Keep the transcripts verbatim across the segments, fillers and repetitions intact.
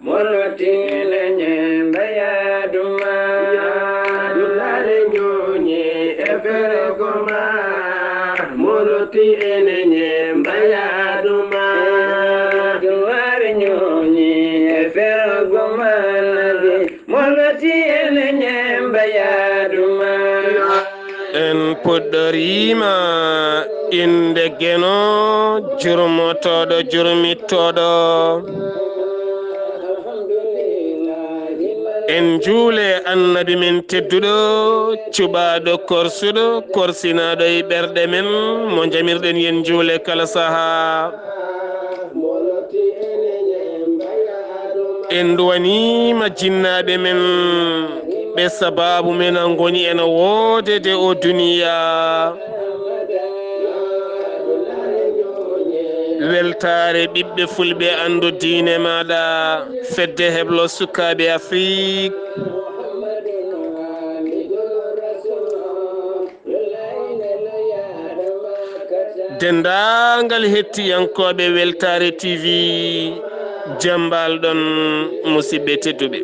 Molotine nyemba ya duma. Dulare nyonyi efere goma. Molotine nyemba ya duma. Dulare nyonyi efere goma. Molotine nyemba ya duma. En puɗɗoriima innde Geno, jurmotooɗo, jurmittooɗo. En njuule Annabi men tedduɗo, cuɓaaɗo, korsuɗo, korsinaaɗo e ɓerɗe men, mo njamirɗen yen njuule kala sahaa. En nduwaniima jinnaaɓe men, ɓe sabaabu men a ngoni ena woodede o duniya. Weltaare ɓiɓɓe fulɓe anndu diine maaɗa, fedde heblo sukaaɓe Afrik. Denndaangal hettiyankooɓe Weltaare T V, jam mbaal ɗon, musidɓe tedduɓe.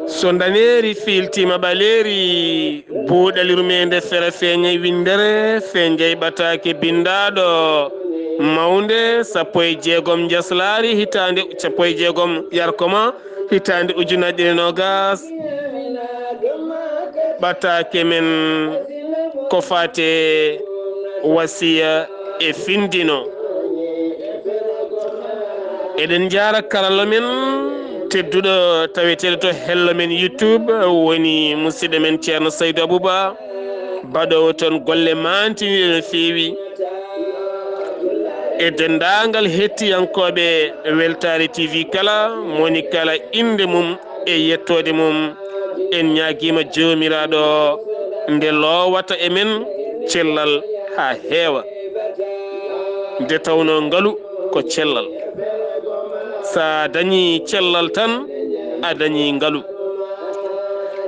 So ndaneeri fiiltiima ɓaleeri, buuɗal yurmeende fera feeña winndere, feenjay ɓataake binndaaɗo mawnde, sappo e jeegom njaslaari, hitaande sappo e jeegom yarkoma, hitaande ujunaaji ɗiɗi e noogas, ɓataake men ko faate wasiya e findino. Eɗen njaara karallo men tedduɗo taweteeɗo to hello men YouTube, woni musidɗo men Ceerno Saydu Abuba, baɗoowo toon golle maantiniiɗe no feewi. E denndaangal hettiyankooɓe Weltaare T V kala, moni kala innde mum e yettoode mum, en ñaagiima Joomiraaɗo nde loowata e men cellal haa heewa. Nde tawnoo ngalu ko cellal. So a dañii cellal tan, a dañii ngalu.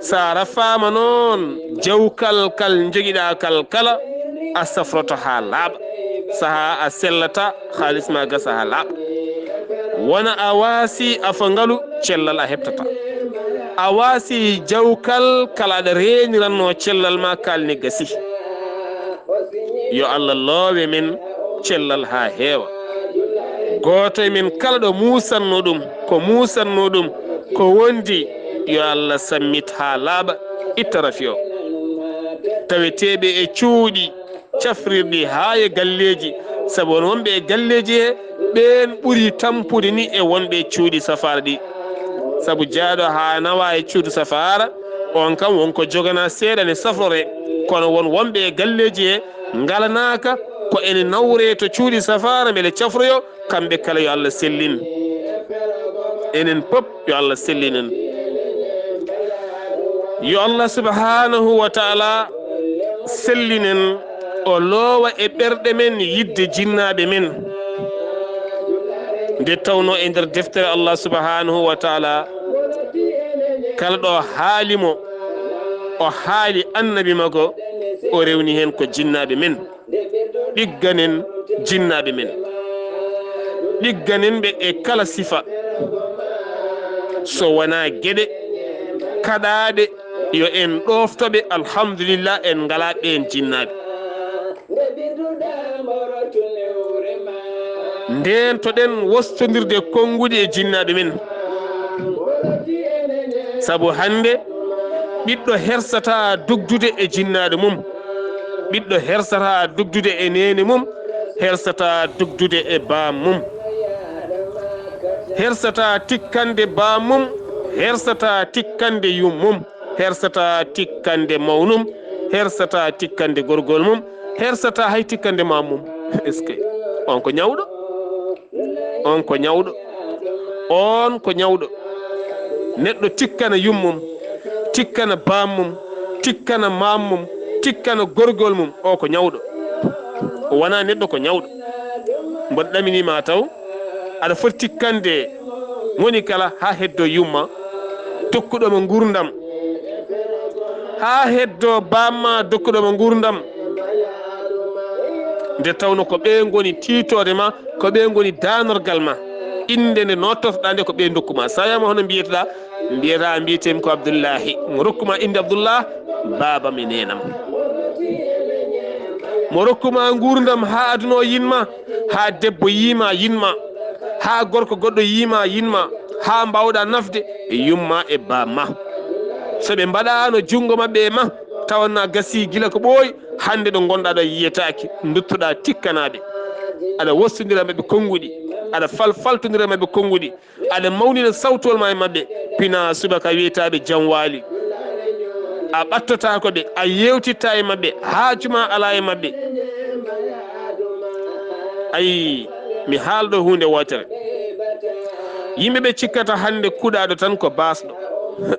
So a rafaama noon, jawkal kal njogiɗaa kal kala, a safroto haa laaɓa. Sahaa a sellata, haalis ma gasa haa laaɓa. Wona a waasi afa ngalu, cellal a heɓtata. A waasi jawkal kala aɗa reenirannoo cellal ma kal ne gasi. Yo Allah loowe men cellal haa heewa. Gooto e men kala ɗo muusannoo ɗum, ko muusannoo ɗum, ko wondi, yo Allah sammit haa laaɓa, itta rafi o. Taweteeɓe e cuuɗi cafrirɗi haa e galleeji, sabu won wonɓe e galleeji he, ɓeen ɓuri tampude ni e wonɓe e cuuɗi safaara ɗi. Sabu jeyaaɗo haa nawa e cuuɗi safaara, on kam won ko joganaa seeɗa ne safroree, kono won wonɓe e galleeji he ngalanaaka ko ene nawree to cuuɗi safaara mbele cafroyoo, kamɓe kala yo Allah sellin. Enen pop yo Allah sellin en. Yo Allah subhanahu wa ta'ala sellin en, o loowa e ɓerɗe men yiɗde jinnaaɓe men. Nde tawnoo e nder deftere Allah subhanahu wa ta'ala, kala ɗo haali mo, o haali annabi mago, o rewni heen ko jinnaaɓe men. Ɗigganen jinnaaɓe men. Ɗigganen ɓe e kala sifa. So wonaa geɗe kaɗaaɗe, yo en ɗoofto ɓe, alhamdulillah, en ngalaa ɓeen jinnaaɓe. Ndeentoɗen wostondirde konnguɗi e jinnaaɓe men. Sabu hannde, ɓiɗɗo hersataa dogdude e jinnaaɗo mum. Ɓiɗɗo hersataa dogdude e neene mum, hersataa dogdude e baam mum. Hersataa tikkande baam mum, hersataa tikkande yum mum, hersataa tikkande mawnum, hersataa tikkande gorgol mum, hersataa hay tikkande maam mum. Est-ce que on ko ñawɗo? On ko ñawɗo. On ko ñawɗo. Neɗɗo tikkana yummum, tikkana baammum, tikkana maammum, tikkana gorgol mum, o ko ñawɗo. O wonaa neɗɗo, ko ñawɗo. Mboɗo ɗaminii ma taw aɗa foti tikkande moni kala haa heddo yumma dokkuɗo mo nguurndam, haa heddo baamma dokkuɗo mo nguurndam. Nde tawno ko ɓe ngoni tiitoore ma, ko ɓe ngoni daanorgal ma. Innde nde nootortoɗaa nde ko ɓe ndokku ma. So a wiyaama hono mbiyetoɗaa, mbiyetaa mbiyetee-mi ko Abdullahi. Mo rokku ma innde Abdullah, baaba mi neenam. Mo rokku ma nguurndam haa aduna o yiɗ ma, haa debbo yiɗ ma, yiɗ ma, haa gorko goɗɗo yiɗ ma, yiɗ ma, haa mbaawɗaa nafde e yumma e baaba ma. So ɓe mbaɗaano junngo maɓɓe e ma, tawanno a gasii gila ko ɓooyi, hannde ɗo ngonɗaa ɗo yiyetaake, nduttoɗaa tikkanaaɓe. Aɗa wostondira maɓɓe konnguɗi, aɗa falfaltondira maɓɓe konnguɗi, aɗa mawnina sawtol ma e maɓɓe, pinaa subaka wiyetaaɓe jam waali. A ɓattotaako ɓe, a yeewtittaa e maɓɓe, haaju ma alaa e maɓɓe. Ayi, mi haalɗo huunde wootere. Yimɓe ɓe cikkata hannde kuɗaaɗo tan ko baasɗo.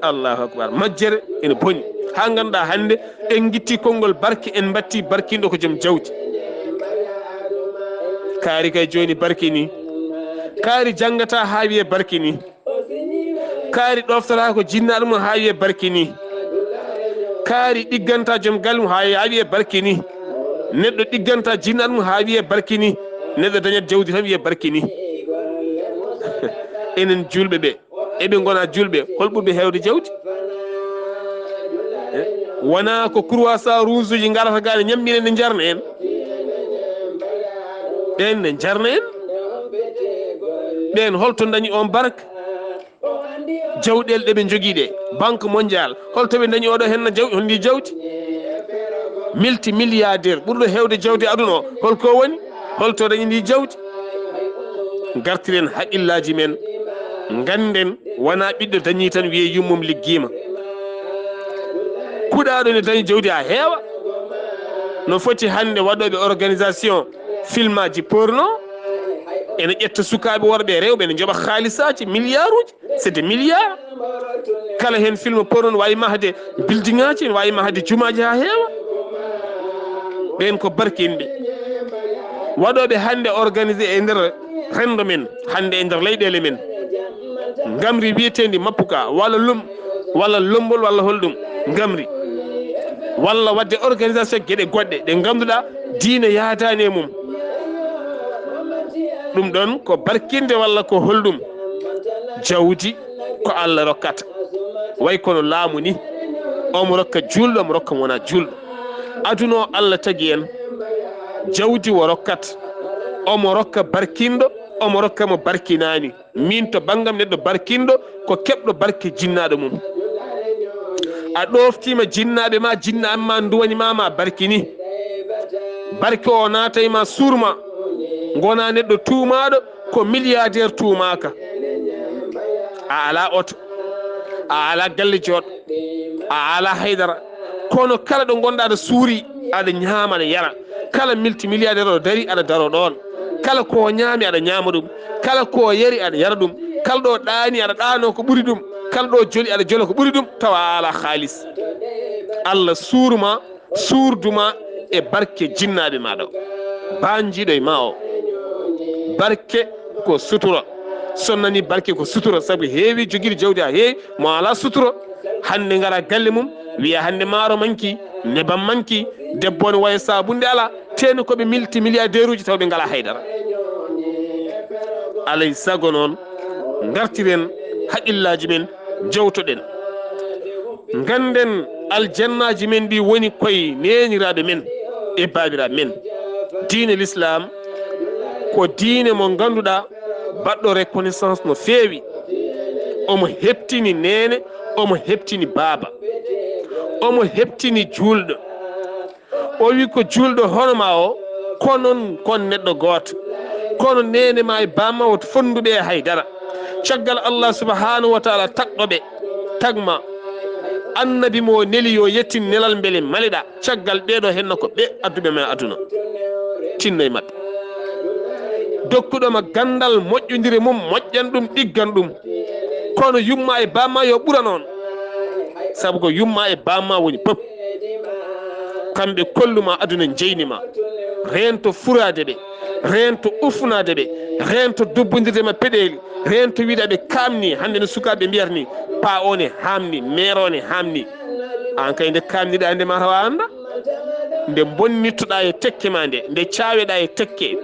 Allahu akbar. Majjere ene boni. Haa ngannduɗaa hannde en ngitti konngol barke, en mbatti barkinɗo ko joom jawdi. Kaari kay jooni barke nii. Kaari janngata haa wiye barke nii. Kaari ɗoftata ko jinnaaɗo mum haa wiye barke nii. Kaari ɗigganta joom galle mum haa wiye barke nii. Neɗɗo ɗigganta jinnaaɗo mum haa wiye barke nii. Neɗɗo dañat jawdi tan wiye barke nii. Enen juulɓe ɓe, eɓe ngona juulɓe, hol ɓurɓe heewde jawdi? Eh? Wonaa ko croissant rouge uji ngarata gaa ne ñammina en, ne njarna en. Ɓeen ne njarna en. Ɓeen holto ndañi on barke? Jawɗeele ɗe ɓe njogii ɗe, Banque Mondiale, holto ɓe ndañi oɗo henna jaw-, hon ndi jawdi? Multimilliardaire, ɓurɗo heewde jawdi aduna o, holko woni? Holto dañi ndi jawdi? Ngartiren haqillaaji men, ngannden wonaa ɓiɗɗo dañii tan wiyee yummum liggiima. Kuɗaaɗo ne dañi jawdi haa heewa. No foti hannde waɗooɓe organisation filmaaji porno, ene ƴetta sukaaɓe worɓe e rewɓe, ene njoɓa haalisaaji, milliarduuji, c'est des milliards. Kala heen film porno no waawi mahde buildingaaji, no waawi mahde jumaaji haa heewa. Ɓeen ko barkinɓe. Waɗooɓe hannde organisé e nder renndo men, hannde e nder leyɗeele men. Ngamri wiyeteendi Mappuka, walla lum, walla Lombol, walla holɗum, Ngamri. Walla waɗde organisation geɗe goɗɗe ɗe ngannduɗaa diine yahdaani e mum. Ɗum ɗoon ko barkinde walla ko holɗum? Jawdi ko Allah rokkata. Way kono laamu ni, omo rokka juulɗo, omo rokka mo wonaa juulɗo. Aduna o Allah tagi en, jawdi o rokkat, omo rokka barkinɗo, omo rokka mo barkinaani. Miin to banngam neɗɗo barkinɗo, ko keɓɗo barke jinnaaɗo mum. A ɗooftiima jinnaaɓe ma, jinnaaɓe ma nduwani ma, ma barkini. Barke o naata e ma, suur ma. Ngona neɗɗo tuumaaɗo, ko milliardaire tuumaaka. A alaa oto, a alaa galle jooɗo, a alaa haydara. Kono kala ɗo ngonɗa aɗa suuri, aɗa ñaama, aɗa yara. Kala multimilliardaire o dari, aɗa daro ɗoon. Kala ko ñaami, aɗa ñaama ɗum. Kala ko yari, aɗa yara ɗum. Kala ɗo ɗaani, aɗa ɗaano ko ɓuri ɗum. Kala ɗo joli, aɗa jola ko ɓuri ɗum, tawa a alaa haalis. Allah suur ma, suurdu ma e barke jinnaaɓe ma ɗo. Baanjiiɗo e ma o. Barke ko sutura. So nani barke ko sutura, sabu heewi jogiiɗo jawdi haa heewi, mo alaa sutura. Hannde ngara galle mum, wiya hannde maaro manki, nebam manki, debbo ne waya saabunde alaa, teeno ko ɓe multimilliardaire'uji taw ɓe ngalaa haydara. Alay sago noon, ngartiren haqillaaji men, jowtoɗen. Ngannden aljannaaji men ɗi woni koye neeniraaɓe men e baabiraaɓe men. Diine Lislaam ko diine mo ngannduɗaa baɗɗo reconnaissance no feewi. Omo heɓtini neene, omo heɓtini baaba. Omo heɓtini juulɗo. O wi ko juulɗo hono ma o, ko noon kon neɗɗo gooto. Kono neene ma e baaba ma woto fonnduɓe e haydara. Caggal Allah subhanahu wa taala tagɗo ɓe, tagma annabi mo o neli yo yettin nelal mbele maleɗa. Caggal ɓeeɗo henna ko ɓe adduɓe ma e aduna. Tinno e maɓɓe. Dokkuɗo ma ganndal moƴƴondire mum, moƴƴan ɗum, ɗiggan ɗum. Kono yumma e baaba ma yo ɓura noon. Sabu ko yumma e baaba ma woni pop. Kamɓe kollu ma aduna njeyni ma. Reento furaade ɓe. Reento ufnaade ɓe. Reento dubbondirde ma peɗeeli. Reento wiide aɓe kaamni. Hannde no sukaaɓe mbiyata ni. Pa o ne haamni. Meer o ne haamni. Aan kay nde kaamniɗaa nde ma taw a anndaa. Nde bonnittoɗaa e tekke ma nde, nde caaweɗaa e tekke,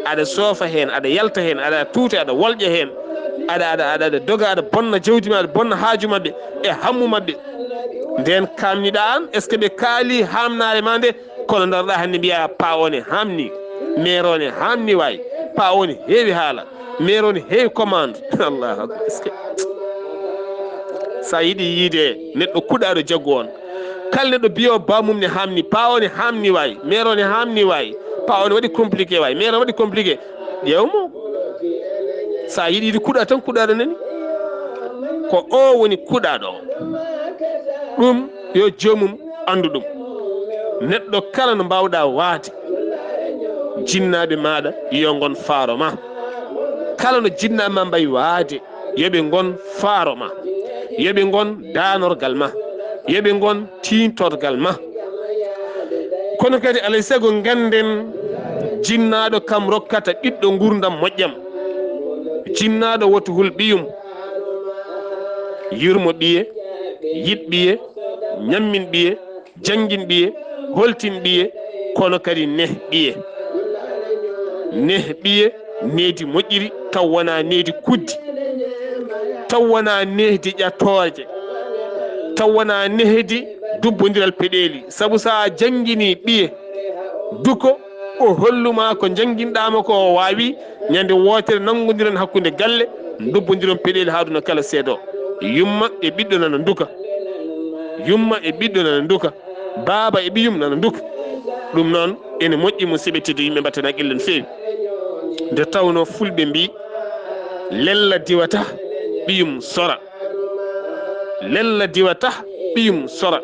aɗa soofa heen, aɗa yalta heen, aɗa tuuta, aɗa wolƴa heen, aɗa, aɗa, aɗa, aɗa doga, aɗa bonna jawdi ma, aɗa bonna haaju maɓɓe e hammu maɓɓe. Ndeen kaamniɗaa aan, est-ce que ɓe kaalii haamnaare ma nde? Kono ndaroɗaa hannde mbiyaa pa o ne haamni, meer o ne haamni waay, pa o ne heewi haala, meer o ne heewi commande. Allahu akbar, est-ce que so a yiɗi yiide neɗɗo kuɗaaɗo jaggu on, kala neɗɗo biyo ba mum ne haamni, pa o ne haamni waay, meer o ne haamni waay, pa o ne waɗi compliqué waay, meer o waɗi compliqué, ƴeew mo. So a yiɗi yiide kuɗa tan, kuɗaaɗo nani. Ko o woni kuɗaaɗo o. Ɗum yo joomum anndu ɗum. Neɗɗo kala no mbaawɗaa waade, jinnaaɓe maaɗa yo ngon faaro ma. Kala no jinnaaɓe ma mbayi waade, yo ɓe ngon faaro ma. Yo ɓe ngon daanorgal ma. Yo ɓe ngon tiintorgal ma. Kono kadi, alay sago ngannden, jinnaaɗo kam rokkata ɓiɗɗo nguurndam moƴƴam. Jinnaaɗo woto hul ɓiyum. Yurmo ɓiye, yiɗ ɓiye, ñammin ɓiye, janngin ɓiye, holtin ɓiye, kono kadi neh ɓiye. Neh ɓiye, nehdi moƴƴiri, taw wonaa nehdi kuddi, taw wonaa nehdi ƴattooje, taw wonaa nehdi dubbondiral peɗeeli. Sabu so a jannginii ɓiye duko, o hollu ma ko njannginɗaa mo ko, o waawi, ñande wootere nanngondiron hakkunde galle, ndubbondiron peɗeeli haa aduna kala seedoo. Yumma e ɓiɗɗo nana nduka. Yumma e ɓiɗɗo nana nduka. Baaba e ɓiyum nana nduka. Ɗum noon, ene moƴƴi, musidɓe tedduɓe, yimɓe mbaɗten haqqille no feewi. Nde tawnoo fulɓe mbii, "Lella diwata, ɓiyum sora." Lella diwata, ɓiyum sora.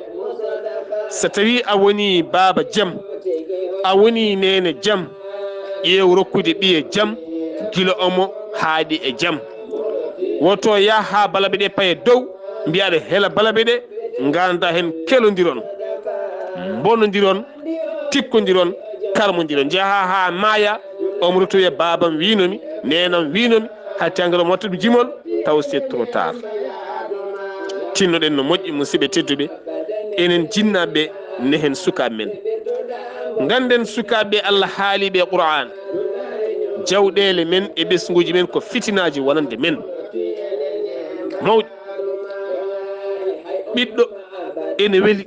So tawii a wonii baaba jam, a wonii neene jam, ƴeew rokkude ɓiye jam, gila omo haaɗi e jam. Woto yah haa balaɓe ɗe paye dow, mbiya aɗa hela balaɓe ɗe, ngannda heen kelondiron, mbonondiron, tikkondiron, karmondiron. Njaha haa maaya, omo ruttoya, "Baabam wiino mi, neenam wiino mi," haa tengro motta ɗum jimol, taw c'est trop tard. Tinnoɗen no moƴƴi, musidɓe tedduɓe, enen jinnaaɓe, nehen sukaaɓe men. Ngannden sukaaɓe Allah haaliɓe e Qur'aan, jawɗeele men e ɓesnguuji men ko fitinaaji wonande men. Mawɗi. Ɓiɗɗo ene weli,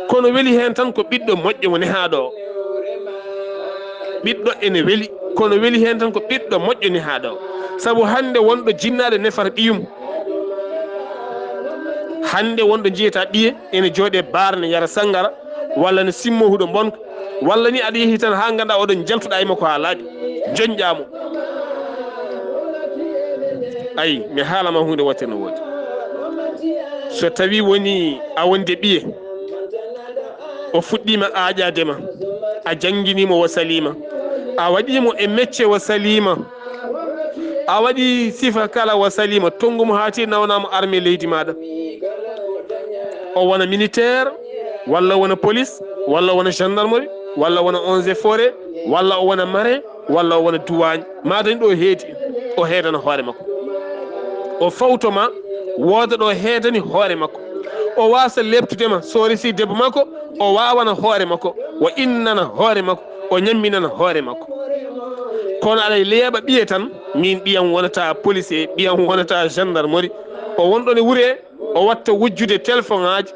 kono weli heen tan ko ɓiɗɗo moƴƴo mo nehaaɗo o. Ɓiɗɗo ene weli, kono weli heen tan ko ɓiɗɗo moƴƴo nehaaɗo o. Sabu hannde wonɗo jinnaaɗo nefata ɓiyum. Hannde wonɗo njiyata ɓiye ene jooɗe baar ne yara sanngara, walla ne simmo huɗo mbonka, walla ni aɗa yehi tan haa ngannduɗaa oɗon njaltuɗaa e makko haa laaɓi, njoñƴaa mo. Ayi, mi haala ma huunde wootere no woodi. So tawii woni a wonde ɓiye, o fuɗɗiima aaƴaade ma, a jannginiimo wa saliima, a waɗiimo e mecce wa saliima, a waɗi sifa kala wa saliima, tonngu mo haa tee nawnaamo armée leydi maaɗa. O wona militaire, walla o wona police, walla o wona gendarmerie, walla o wona eaux et forêts, walla o wona marin, walla o wona douane. Maa dañ ɗo heedi, o heedana hoore makko. O fawto ma, wooda ɗo heedani hoore makko. O waasa leeptude ma, so resi debbo makko, o waawana hoore makko, o innana hoore makko, o ñamminana hoore makko. Kono aɗa leeɓa ɓiye tan, min ɓiyam wonata policier, ɓiyam wonata gendarmerie. O wonɗon e wure, o watta wujjude téléphone aaji,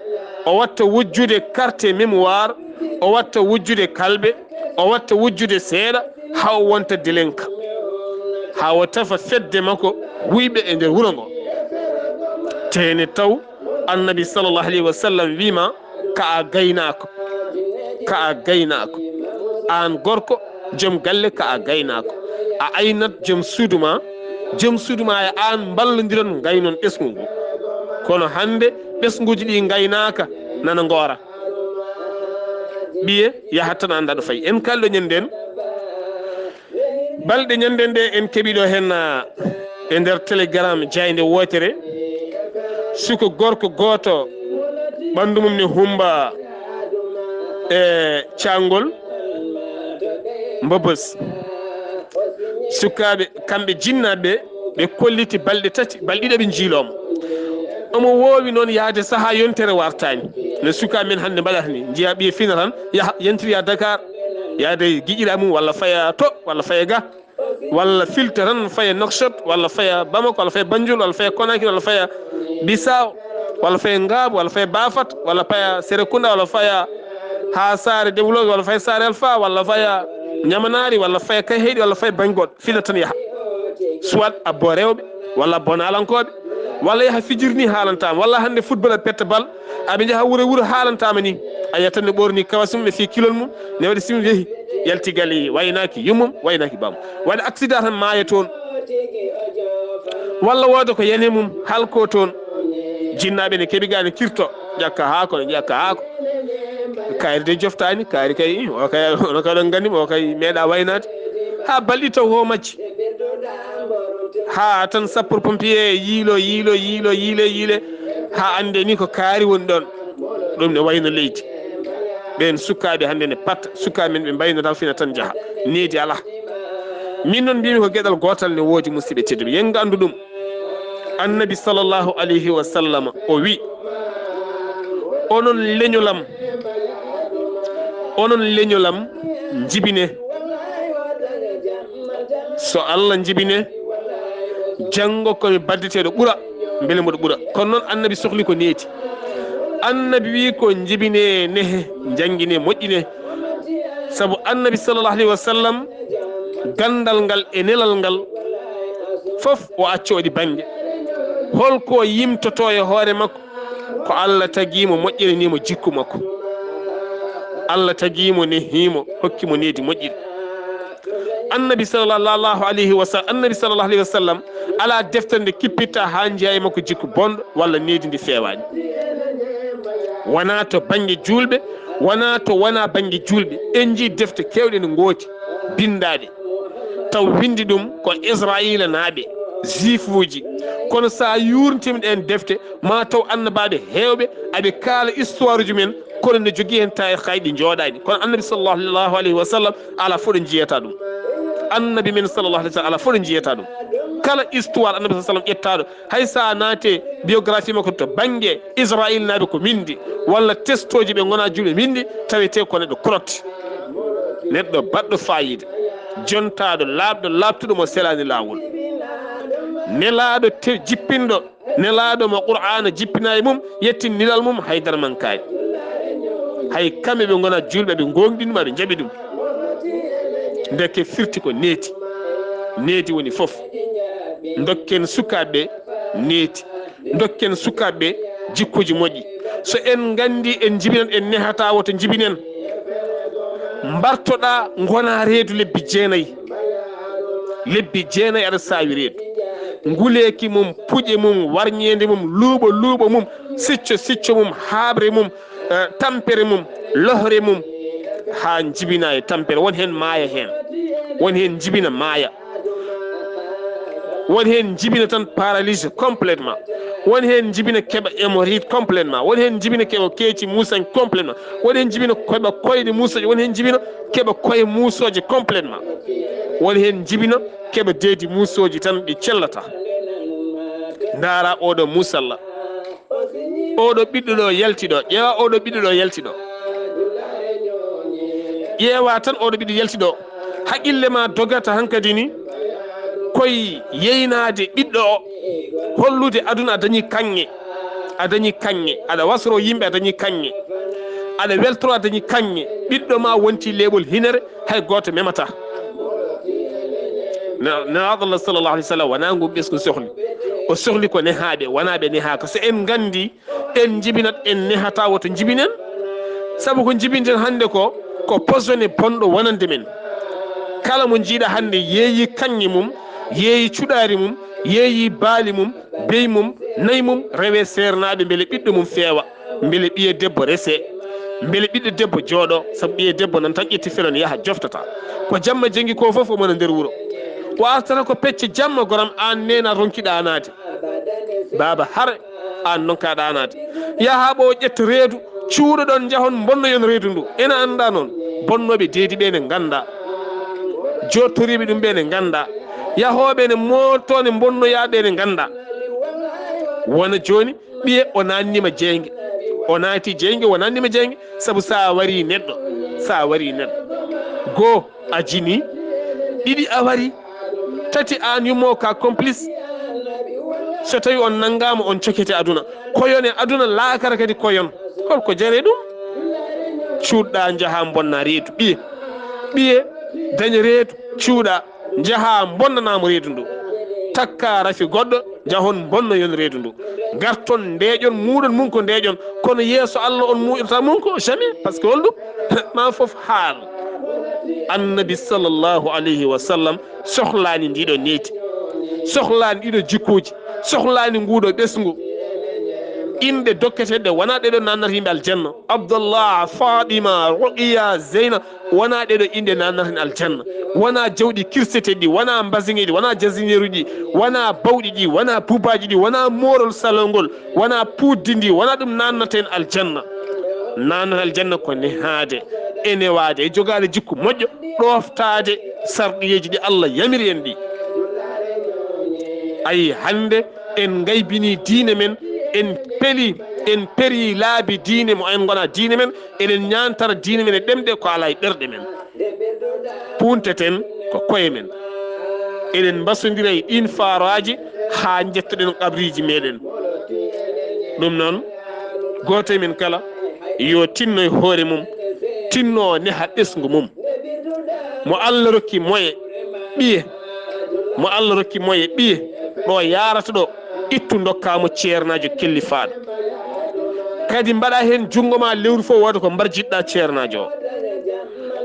o watta wujjude carte mémoire, o watta wujjude kalbe, o watta wujjude seeɗa, haa o wonta délinquant, haa o tafa fedde makko wuyɓe e nder wuro ngo. Tene taw Annabi sallallahu alayhi wa sallam wiima, "Ka a gaynaako, ka a gaynaako, aan gorko, joom galle, ka a gaynaako, a aynat joom suudu ma, joom suudu ma e aan mballondiron ngaynon ɓesngu ngu." Kono hannde ɓesnguuji ɗi ngaynaaka nana ngoora. Ɓiye yahat tan annda ɗo fayi. En kalɗo ñanden, balɗe ñanden ɗe en keɓi ɗo heen, ah, e nder Telegram jaaynde wootere, suko gorko gooto ɓanndu mum ne hummba e caangol Mbobos. Sukaaɓe, kamɓe jinnaaɓe, ɓe kolliti balɗe tati, balɗe ɗiɗi ɓe njiiloo mo. Omo woowi noon yahde sahaa yontere wartaani. No sukaaɓe men hannde mbaɗata ni, njiya ɓiye fina tan, yaha yentiri ya Dakar, yaade giƴira mum, walla faya to, walla faya ga, walla filta tan faya Nouakchott, walla faya Bamako, walla faya Banjul, walla faya Conakry, walla faya Bissau, walla faya Ngaabu, walla faya Bafat, walla faya Serekunda, walla faya ha Saare Dewlos, walla faya Saare Alfa, walla faya Ñamanaari, walla faya Kayhayɗi, walla faya Banjul, fina tan yaha. Soit abbo rewɓe, walla abbo naalankooɓe, walla yaha fijirni haalantama, walla hannde football a petta bal, aɓe njaha wuro wuro haalantama ni. A yiyat tan ne ɓorni kawas mum, ne fiya kilol mum, ne waɗi simi yehi, yalti galle, waynaaki yummum, waynaaki bam. Waɗa accident tan maaya toon. Walla wooda ko yani mum, halko toon. Jinnaaɓe ne keɓi ga ne kirto, ƴakka haako, ne ƴakka haako. Kaari de joftaani, kaari kay, o kay, ono kay ɗon nganndi mo, o kay meeɗa waynaade. Haa balɗe taw ho majji. Haa tan sapeur pompier yiilo, yiilo, yiilo, yiile, yiile. Haa annde ni ko kaari woni ɗon. Ɗum ne wayno leydi. Ɓeen sukaaɓe hannde ne pat, sukaaɓe men ɓe mbayno tan fina tan njaha. Needi alaa. Min noon mbiymi ko geɗal gootal ne woodi, musidɓe tedduɓe. Yen ngandu ɗum. Annabi sallallahu alayhi wa sallam o wi, "Onon leñolam, onon leñolam, njibine. So Allah njibine, janngo ko mi baddeteeɗo ɓura, mbele mboɗo ɓura." Kono noon Annabi sohli ko needi. Annabi wi ko njibine, nehe, njanngine, moƴƴine. Sabu Annabi sallallahu alayhi wa sallam, ganndal ngal e nelal ngal fof o acca waɗi bannge. Holko yimtotoo e hoore makko? Ko Allah tagi mo, moƴƴinani mo jikku makko. Allah tagi mo, nehi mo, hokki mo needi moƴƴiri. Annabi sallallahu alayhi wa sallam, Annabi sallallahu alayhi wa sallam, alaa deftere nde kippitta haa njiya e makko jikku bonɗo walla needi ndi feewaani. Wonaa to bannge juulɓe, wonaa to wonaa bannge juulɓe. En njii defte keewɗe no ngooti binndaaɗe. Taw winndi ɗum ko Israayiila naaɓe, Juifuuji. Kono so a yuurntiima ɗeen defte, ma taw annabaaɓe heewɓe aɓe kaala histoire uji men, kono ne jogii heen taarikaaji ɗi njooɗaani. Kono Annabi sallallahu alayhi wa sallam alaa fof ɗo njiyata ɗum. Annabi men sallallahu alayhi wa sallam alaa fof ɗo njiyata ɗum. Kala histoire Annabi sallallahu alayhi wa sallam ƴettaaɗo, hay so a naate biographie makko to bannge Israayiil naaɓe ko winndi, walla testooji ɓe ngonaa juulɓe winndi, tawetee ko neɗɗo korot. Neɗɗo baɗɗo faayiida, jontaaɗo, laaɓɗo, laaɓtuɗo mo selaani laawol. Nelaaɗo te-, jippinɗo, nelaaɗo mo Qur'aana jippinaa e mum, yettin nilal mum, hay dara mankaani. Hay kamɓe ɓe ngonaa juulɓe, ɓe ngoongɗini ɗum, ɓe njaɓi ɗum. Ndeke firti ko needi. Needi woni fof. Ndokken sukaaɓe needi. Ndokken sukaaɓe jikkuuji moƴƴi. So en nganndi en njibinat, en nehataa, woto njibinen. Mbartoɗaa, ngonaa reedu lebbi jeenayi. Lebbi jeenayi aɗa saawi reedu. Nguleeki mum, puƴe mum, warñeende mum, luuɓo, luuɓo mum, sicco, sicco mum, haaɓre mum, eh, tampere mum, lohre mum, haa njibina e tampere. Won heen maaya heen. Won heen njibina maaya. Won heen njibina tan paralysé complètement. Won heen njibina keɓa hémorroïde complètement. Won heen njibina keɓa keeci muusañ complètement. Won heen njibina keɓa koyɗe muusooje. Won heen njibina keɓa koye muusooje complètement. Won heen njibina keɓa deedi muusooji tan ɗi cellata. Ndaara oɗo muusalla. Oɗo ɓiɗɗo ɗo yalti ɗo. Ƴeewa oɗo ɓiɗɗo ɗo yalti ɗo. Ƴeewa tan oɗo ɓiɗɗo yalti ɗo. Haqqille ma dogata hankadi ni koye yeynaade ɓiɗɗo o. Hollude aduna a dañi kaŋŋe. A dañi kaŋŋe. Aɗa wasro yimɓe a dañi kaŋŋe. Aɗa weltoro a dañi kaŋŋe. Ɓiɗɗo ma wonti leeɓol hinere hay gooto memata. Ne-, Nelaaɗo Allah sallallahu alayhi wa sallam wonaa ngu ɓesngu sohli. O sohli ko nehaaɓe, wonaa ɓe nehaaka. So en nganndi, en njibinat, en nehataa, woto njibinen. Sabu ko njibinten hannde ko, ko posone bonɗo wonande men. Kala mo njiiɗa hannde yeeyi kaŋŋe mum, yeeyi cuɗaari mum, yeeyi baali mum, beyi mum, nayi mum, rewe seernaaɓe mbele ɓiɗɗo mum feewa. Mbele ɓiye debbo rese, mbele ɓiɗɗo debbo jooɗo, sabu ɓiye debbo nan tan ƴetti felon yaha joftata. Ko jamma jengi ko fof omo nder wuro. O artata ko pecce jamma goram aan neena ronki ɗaanaade. Baaba har aan nonka ɗaanaade. Yaha ɓo ƴetta reedu, cuuɗo ɗon njahon mbonnoyon reedu ndu. Ena annda noon, bonnooɓe deedi ɓe ne ngannda. Jottoriiɓe ɗum ɓe ne ngannda. Yahooɓe ne mooto ne mbonnoyaa ɓe ne ngannda. Wona jooni, ɓiye o naannima jeynge. O naati jeynge, wonanni mo jeynge, sabu sa wari neɗɗo, sa wari neɗɗo, goo a jini, ɗiɗi a wari, tati aan yummo ka complice. So tawi on nanngama, on cokete aduna, koyon e aduna, laakara kadi koyon. Holko jare ɗum? Cuuɗɗa, njaha bonna reedu, ɓiye, ɓiye daña reedu, cuuɗa, njaha bonnanamo reedu ndu, takka rafi goɗɗo, njahon bonnoyon reedu ndu, garton ndeeƴon, muuɗon mum ko ndeeƴon, kono yeeso Allah on muuƴata mum ko jamais, parce que holɗum? Ma fof haal. Annabi sallallahu alayhi wa sallam sohlani ndiɗo needi, sohlani ɗiɗo jikkuuji, sohlani nguɗo ɓesngu. Inɗe dokketeɗe wona ɗeɗo nannata yimɓe aljanna. Abdallah, Fatima, Ruqiya, Zeyna, wona ɗeɗo inɗe nannata en aljanna. Wona jawɗi kirseteɗi, wona mbasiŋeɗi, wona jasineeruɗi, wona bawɗi ɗi, wona bubaji ɗi, wona moorol salongol, wona puuddi ndi, wona ɗum nannata en aljanna. Nannata aljanna ko nehaade, e newaade, e jogaade jikku moƴƴo, ɗooftaade sarɗiyeeji ɗi Allah yamiri en ɗi. Ayi, hannde en ngaybini diine men, en peli, en peri laabi diine mo en ngona diine men, eɗen ñaantara diine men e ɗemɗe ko alaa e ɓerɗe men. Puunteten ko koye men. Eɗen mbasondira e ɗiin faaraaji haa njettoɗen qabriiji meɗen. Ɗum noon, gooto e men kala yo tinno e hoore mum, tinno neha ɓesngu mum. Mo Allah rokki moye, ɓiye, mo Allah rokki moye, ɓiye, ɗo yaarata ɗo, ittu ndokka mo ceernaajo kellifaaɗo. Kadi mbaɗa heen junngo ma lewru fof, wooda ko mbarjitɗa ceernaajo o.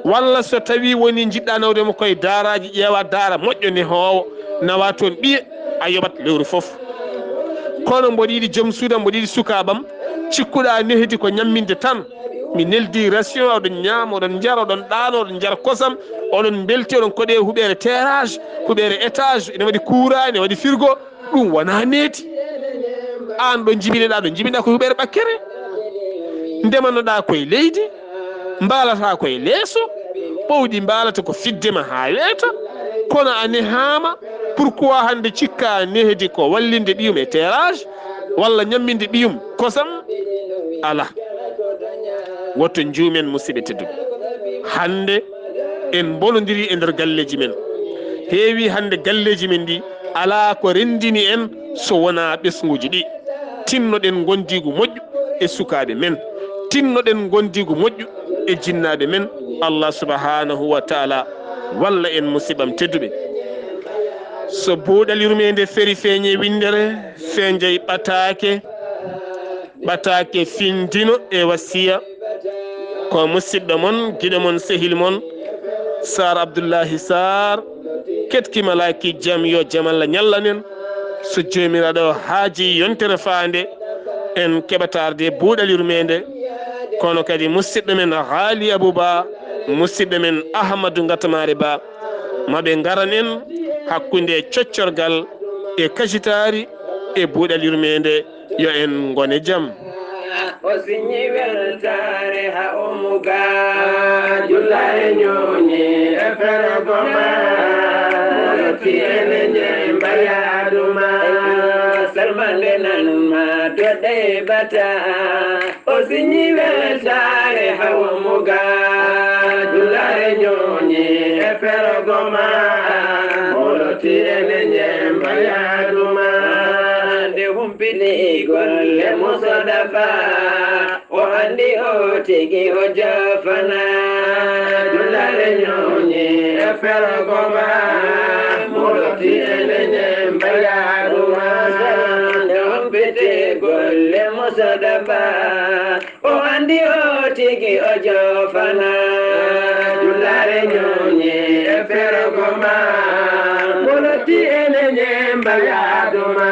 Walla so tawi woni njiɗɗa nawde mo koye daaraaji, ƴeewa daara moƴƴo nehoowo, nawa toon ɓiye, a yoɓat lewru fof. Kono mboɗo yiɗi joom suudam, mboɗo yiɗi sukaabam, cikkuɗa nehdi ko ñamminde tan. Mi neldi ration, oɗon ñaama, oɗon njara, oɗon ɗaano, oɗon njara kosam, oɗon mbelti, oɗon koɗe huɓeere terrasse, huɓeere étage, ene waɗi courant, ene waɗi frigo. Ɗum wona needi. Aan ɗo jibinoɗa, ɗo jibinoɗa ko huɓeere ɓakkere. Ndemannoɗa koye leydi, mbaalata koye leeso, ɓowɗi mbaalata ko fidde ma haa weeta. Kono a nehaama, pourquoi hannde cikka nehdi ko wallinde ɓiyum e terrasse, walla ñamminde ɓiyum kosam? Alaa. Woto njuumen, musidɓe tedduɓe. Hannde en mbonondiri e nder galleeji men. Heewi hannde galleeji men ɗi alaa ko renndini en so wonaa ɓesnguuji ɗi. Tinnoɗen ngondiigu moƴƴu e sukaaɓe men. Tinnoɗen ngondiigu moƴƴu e jinnaaɓe men. Allah subhanahu wa taala walla en, musidɓam tedduɓe. So buuɗal yurmeende feri, feeñe winndere, feeñay ɓataake, ɓataake findino e wasiya. Ko musidɗo mon, giɗo mon, sehil mon, Saar Abdullahi Saar, ketki malaaki jam, yo jam Allah ñallan en. So Joomiraaɗo haaji yontere faande, en keɓataa arde buuɗal yurmeende. Kono kadi musidɗo men Haali Abuba, musidɗo men Ahmadu Ngatamaare Ba, maɓe ngaran en hakkunde coccorgal e kacitaari e buuɗal yurmeende. Yo en ngone jam. O siñi weltaare ha o muga, julla e ñooñi e fergo ma. Mooti ene ñemba yaadu ma, salmande nan ma to ɗeybata. O siñi weltaare ha o muga, julla e ñooñi e fergo ma. Mooti ene ñemba yaadu ma, nde humpini golle Mustafa. O andi o tigi o jafana, julla e ñooñi e fergo ma. Mooti ene ñemba yaadu ma, nde humpiti golle Mustafa. O andi o tigi o jafana, julla e ñooñi e fergo ma. Mooti ene ñemba yaadu ma.